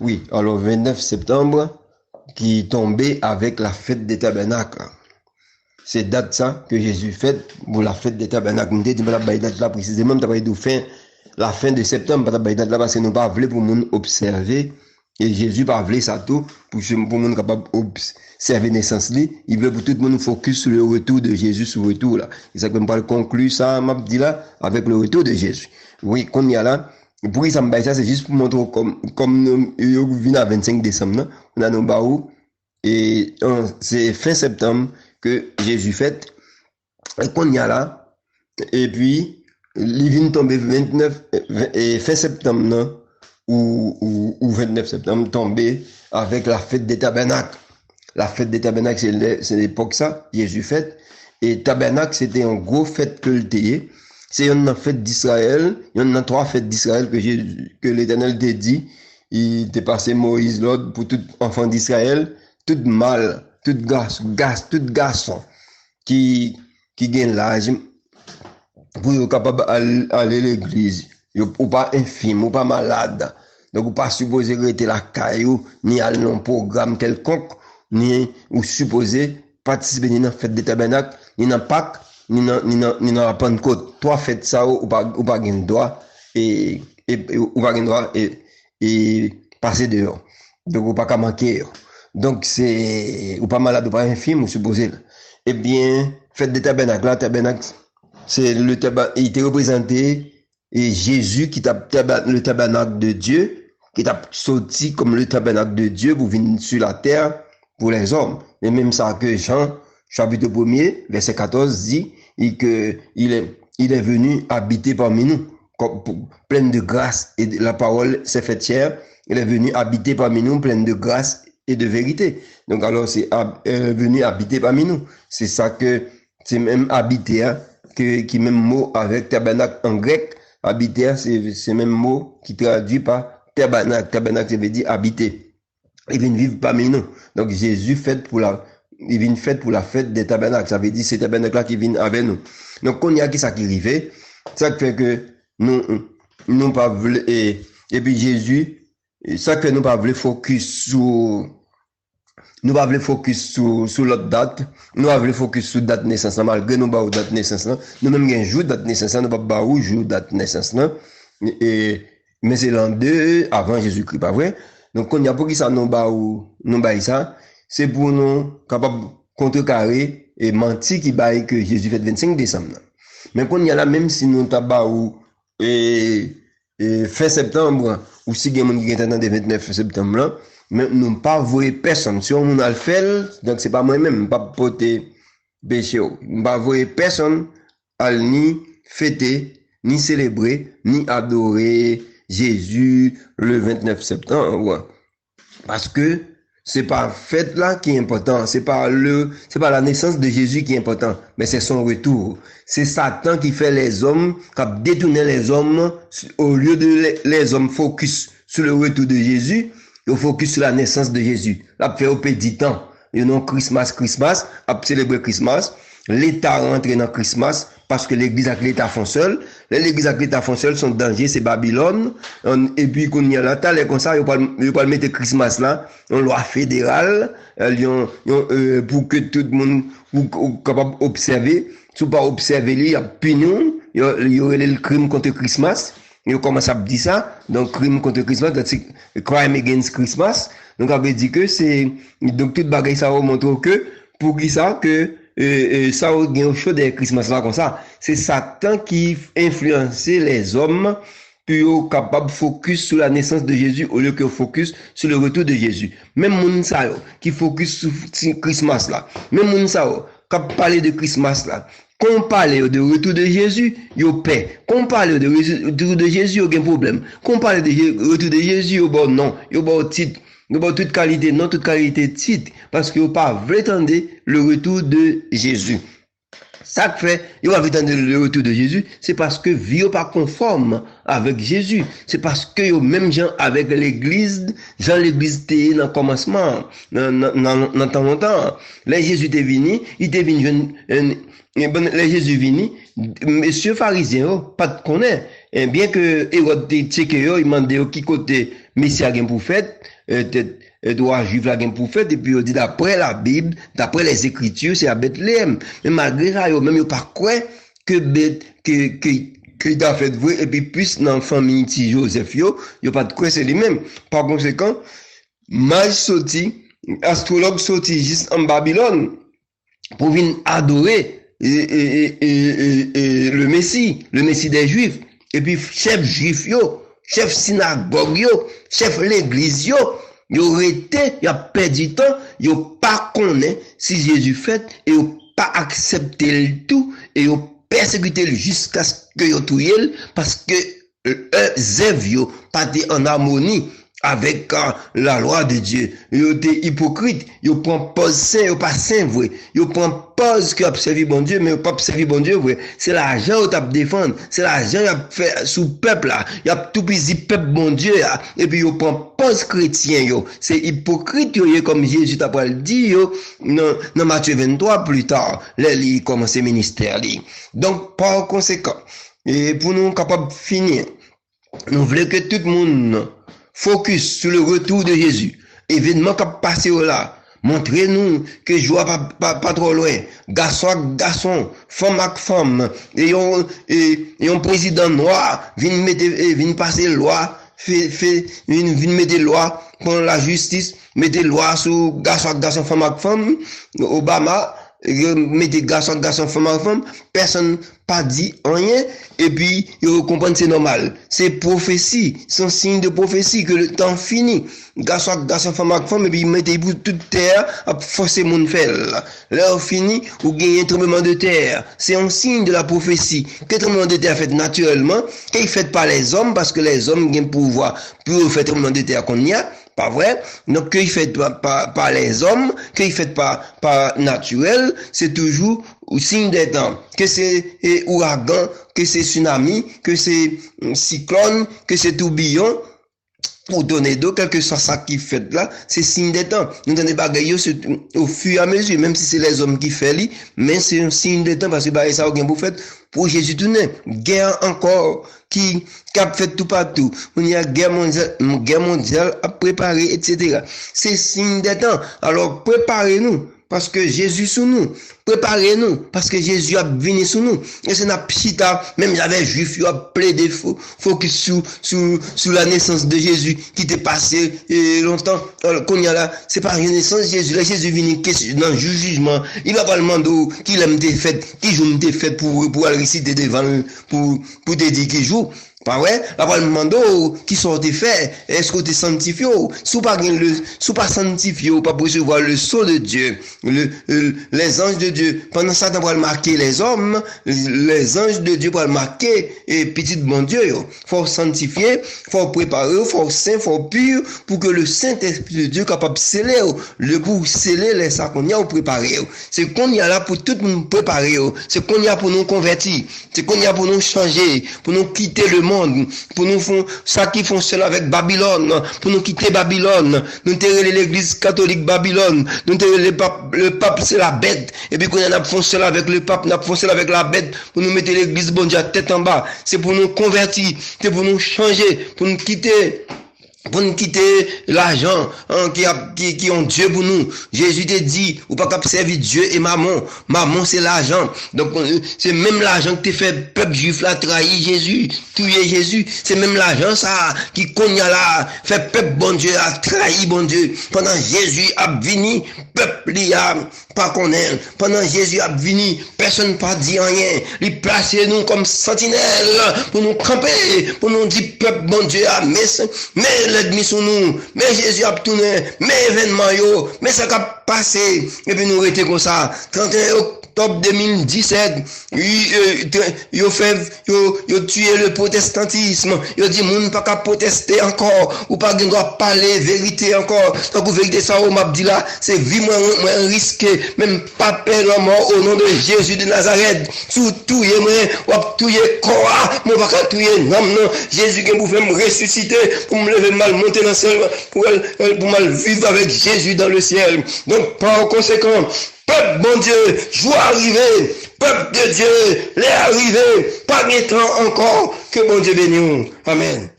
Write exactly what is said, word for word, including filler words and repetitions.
Wi, alò, vennèf septanm ki tonbe avèk la fèt de tabènak la. Se dat sa ke Jezi fèt pou la fèt de tabènak. M te di m pa t ap bay dat la presizeman, m t ap bay tou fen, la fen de septanm, m pa t ap bay dat la paske nou pa vle pou moun obsève. E Jezi pa vle sa tou, pou, pou moun kapab obsève nesans li. Li vle pou tout moun fokis sou le retour de Jésus, sou retou la. E sa ke m pral konkli sa m ap di la, avèk le retour de Jésus. Wi, kounye a la, poukisa m bay sa, se jis pou montre w kòm, kòm nou, yo vin a vennsenk desanm nan, kounye a nou ba ou, e, an, se fen septanm ke Jezi fèt, e kounye a la, epi li vin tonbe vennèf, e, fen septanm nan, ou, ou, ou vennèf septanm, tonbe avèk la fèt de tabènak. La fèt de tabènak, se lè, se lepòk sa, Jezi fèt. E tabènak, se te yon gwo fèt ke l te ye. Se yonn nan fèt Disrayèl, yonn nan twa fèt Disrayèl ke Jezi, ke Letènèl te di, li te pase Moyiz lòd pou tout anfan Disrayèl, tout mal, tout gas, gas, tout gason ki, ki gen laj pou yo kapab al, ale legliz. Yo, ou pa enfim, ou pa malad. Donk, ou pa sipoze rete lakay ou, ni al nan yon pwogram kèlkonk, ni ou sipoze patisipe ni nan fèt de tabènak, ni nan Pak, ni nan, ni nan, ni nan la Pannkot. Twa fèt sa yo, ou pa, ou pa gen dwa, e, e, e ou pa gen dwa, e, e pase deyò. Donk, ou pa ka manke yo. Donk, se, ou pa malad, ou pa enfim, ou sipoze l. Ebyen, fèt de tabènak la, tabènak, se le taba, li te reprezante, e, Jezi ki t ap taba, le tabernacle de Dieu, ki t ap soti kòm le tabernacle de Dieu pou vin sur la terre pour les hommes. E menm sa ke Jan, chapitre premier, verset quatorze, di, e ke il est, il est venu habiter parmi nous, comme pour, plein de grâce et de, la parole s'est faite chair, il est venu habiter parmi nous, plein de grâce et de vérité. Donk, alò, se ab, euh, venu habiter parmi nous. Se sa ke, se menm abite a, ke, ki menm mo avèk tabènak an grèk. Abite a, se, se menm mo ki tradui pa tabènak. Tabènak, se vle di abite. Li vin viv pami nou. Donk, Jezi fèt pou la, li vin fèt pou la fèt de tabènak. Sa vle di, se tabènak la ki vin avè nou. Donk, kounye a, ki sa ki rive? Sa k fè ke nou, nou pa vle, e, epi Jezi, sa k fè nou pa vle fokis sou, nou pa vle fokis sou, sou lòt dat. Nou pa vle fokis sou dat nesans lan, malgre nou ba ou dat nesans lan. Nou menm gen jou dat nesans lan, nou p ap ba ou jou dat nesans lan. E, men se l'an de avan Jezikri, pa vre? Donk, kounye a, poukisa nou ba ou, nou bay sa? Se pou nou kapab kontrekare, e, manti ki bay ke Jezi fèt vennsenk desanm nan. Men kounye a la, menm si nou ta ba ou, e, e, fen septanm, ou si gen moun ki gentan tande vennèf septanm lan, men nou pa voye pèsonn. Si yon moun al fè l, donk se pa mwen menm, m p ap pote peche w. M pa voye pèsonn al ni fete, ni selebre, ni adore Jezi le vennèf septanm. Paske se pa fèt la ki enpòtan, se pa le, se pa la naissance de Jésus ki enpòtan, men se son retour. Se Satan ki fè lèzòm, k ap detounen lèzòm, olye de lè, lèzòm fokis sou le retour de Jésus, yo fokis sou la naissance de Jésus. L ap fè yo pèdi tan. Yo nan Christmas, Christmas, ap selebre Christmas. Leta rantre nan Christmas, paske legliz ak leta fè yon sèl. Lè legliz ak leta fè yon sèl, se yon danje, se Babilòn. An, epi kounye a la, talè konsa, yo pral, yo pral mete Christmas la, yon lwa federal, e, yon, yon, e, pou ke tout moun, ou, ou kapab obsève. Si w pa obsève li, y ap pini w. Yo, yo rele l krim kont Christmas. Yo kòmanse ap di sa. Donk, krim kont Christmas, donk se crime against Christmas. Donk, sa vle di ke se, donk, tout bagay sa yo montre w ke, poukisa ke, e, e, sa yo gen yo cho dèyè Christmas la konsa. Se Satan ki enfliyanse lèzòm pou yo kapab fokis sou la naissance de Jésus olye ke yo fokis sou le retour de Jésus. Menm moun sa yo ki fokis sou, sou Christmas la, menm moun sa yo k ap pale de Christmas la, kon w pale yo de retour de Jésus, yo pè. Kon w pale yo de retour de Jésus, yo gen pwoblèm. Kon w pale de Je-, retour de Jésus, yo ba w non, yo ba w tit, yo ba w tout kalite non, tout kalite tit, paske yo pa vle tande le retour de Jésus. Sa k fè yo pa vle tande le retour de Jésus, se paske vi yo pa konfòm avèk Jezi. Se paske yo menm jan avèk legliz, jan legliz te ye nan kòmansman an, nan, nan, nan, nan tan lontan an. Lè Jezi te vini, li te vin jwenn, e, e, bon, lè Jezi vini, mesye farizyen yo pa t konnen. E, byen ke Ewòd te tcheke yo, li mande yo ki kote Mesi a gen pou fèt, e, tèt, e, wa jwif la gen pou fèt, epi yo di daprè Labib, daprè Lèzekriti, se a Betleyèm. Men malgre sa, yo menm yo pa kwè ke Bet, ke, ke, ke li ta fèt vre, epi plis nan fanmi ti Jozèf yo, yo pa t kwè se li menm. Pa konsekan, maj soti, astwològ soti jis an Babilòn pou vin adore e, e, e, e, e, e, le Messie, le Messie des Juifs. Epi chèf jwif yo, chèf sinagòg yo, chèf legliz yo, yo rete, y ap pèdi tan, yo pa konnen si Jezi fèt, e yo pa aksepte l tou, e yo pèsekite l jiskaske yo touye l, paske, e, e, zèv yo pa te an amoni avèk, a, lalwa de Dye. Yo te ipokrit, yo pran pòz sen, yo pa sen vre. Yo pran pòz ke y ap sèvi Bondye, men yo p ap sèvi Bondye vre. Se lajan yo t ap defann, se lajan y ap fè sou pèp la. Y ap toupizi pèp Bondye a, epi yo pran pòz kretyen yo. Se ipokrit yo ye, kòm Jezi ta pral di yo nan, nan Matye venntwa pli ta, lè li kòmanse ministè li. Donk, pa konsekan, e pou nou kapab fini, nou vle ke tout moun fokis sou le retour de Jésus. Evènman k ap pase yo la montre nou ke jou a pa, pa, pa twò lwen. Gason ak gason, fanm ak fanm, e yon, e yon prezidan nwa vin mete, e vin pase lwa, fe, fe, vin, vin mete lwa, pran lajistis, mete lwa sou gason ak gason, fanm ak fanm. Obama, e, mete gason ak gason, fanm ak fanm. Pèsonn pa di anyen, epi yo konprann se nòmal. Se pwofesi, se yon siy de pwofesi ke le tan fini. Gason ak gason, fanm ak fanm, epi mete pou tout tè a ap fòse moun fè l. Lè yo fini, ou genyen tranbleman de tè. Se yon siy de la pwofesi. Ke tranbleman de tè fèt natirèlman, ke l fèt pa lèzòm, paske lèzòm gen pouvwa pou yo fè tranbleman de tè kounye a, pa vre? Donk, ke l fèt pa, pa, pa lèzòm, ke l fèt pa, pa natirèl, se toujou siy dè tan. Ke se, e, ouragan, ke se tsunami, ke se, mm, siklòn, ke se toubiyon, ou tònedo, kèlkeswa sa ki fèt la, se siy dè tan. Nou tande bagay yo, se ofiramezi, menm si se lèzòm ki fè li, men se yon siy dè tan, paske bagay sa yo gen pou fèt pou Jezi tounen. Gè ankò ki, k ap fèt toupatou. Kounye a, gè mondyal, gè mondyal ap prepare, etsetera. Se siy dè tan. Alò, prepare nou, paske Jezi sou nou. Prepare nou, paske Jezi ap vini sou nou. E si n ap chita, menm jan avèk Jwif yo ap plede fo-, fokis sou, sou, sou la nesans de Jezi ki te pase, e, lontan. Alò, kounye a la, se pa nesans Jezi. Lè Jezi vini kesyon nan jou jijman, li pa pral mande w ki lè m te fèt, ki jou m te fèt pou, pou al resite devan l, pou, pou te di ki jou. Pa vre? L ap pral mande w kisa w te fè, èske w te sanntifye w? Si w pa gen le, si w pa sanntifye w, w p ap resevwa le sceau de Dieu, le, le, les anges de Dieu. Pandan Satan pral make lèzòm, les anges de Dieu pral make, e, pitit Bondye yo. Fò w sanntifye, fò w prepare w, fò w sen, fò w pi, pou ke le Saint-Esprit de Dieu kapab sele w. Lè pou w sele, lè sa kounye a w prepare w. Se kounye a la pou tout moun prepare w. Se kounye a pou nou konvèti. Se kounye a pou nou chanje, pou nou kite lemonn, pou nou fon, sa ki fonksyone avèk Babilòn, pou nou kite Babilòn. Nou te rele legliz katolik Babilòn, nou te rele pap, le pap se la bèt. Epi kounye a n ap fonksyone avèk le pap, n ap fonksyone avèk la bèt pou nou mete legliz Bondye a tèt anba. Se pou nou konvèti, se pou nou chanje, pou nou kite pou n kite lajan, an, ki ap, ki, ki yon dye pou nou. Jezi te di, ou pa kab sèvi Dye e mamon. Mamon se lajan. Donk, e, se menm lajan ki te fè pèp jwif la trayi Jezi, touye Jezi. Se menm lajan sa a ki kounye a la fè pèp Bondye a trayi Bondye. Pandan Jezi ap vini, pèp li a pa konnen. Pandan Jezi ap vini, pèsonn pa di anyen. Li plase nou kòm santinèl pou nou kanpe, pou nou di pèp Bondye a, men, men lènmi sou nou, men Jezi ap tounen, men evènman yo, men sa k ap pase. Epi nou rete konsa. Trannteyen oktòb de mil disèt, wi, e, te, yo fè, yo, yo tiye le pwotestantism. Yo di moun pa ka pwoteste ankò. Ou pa gen dwa pale verite ankò. Tankou verite sa yo m ap di la, se vi mwen, mwen riske. Men m pa pè lanmò, o non de Jezi de Nazarèt. Si w touye mwen, w ap touye kò a, men w pa ka touye nanm nan. Jezi gen pou fè m resisite, pou m leve m al monte nan syèl, pou al, pou m al viv avèk Jezi dans le ciel. Donk, pa konsekan, pèp Bondye, jou a rive. Pèp de Dye, lè a rive. Pa gen tan ankò. Ke Bondye beni w. Amèn.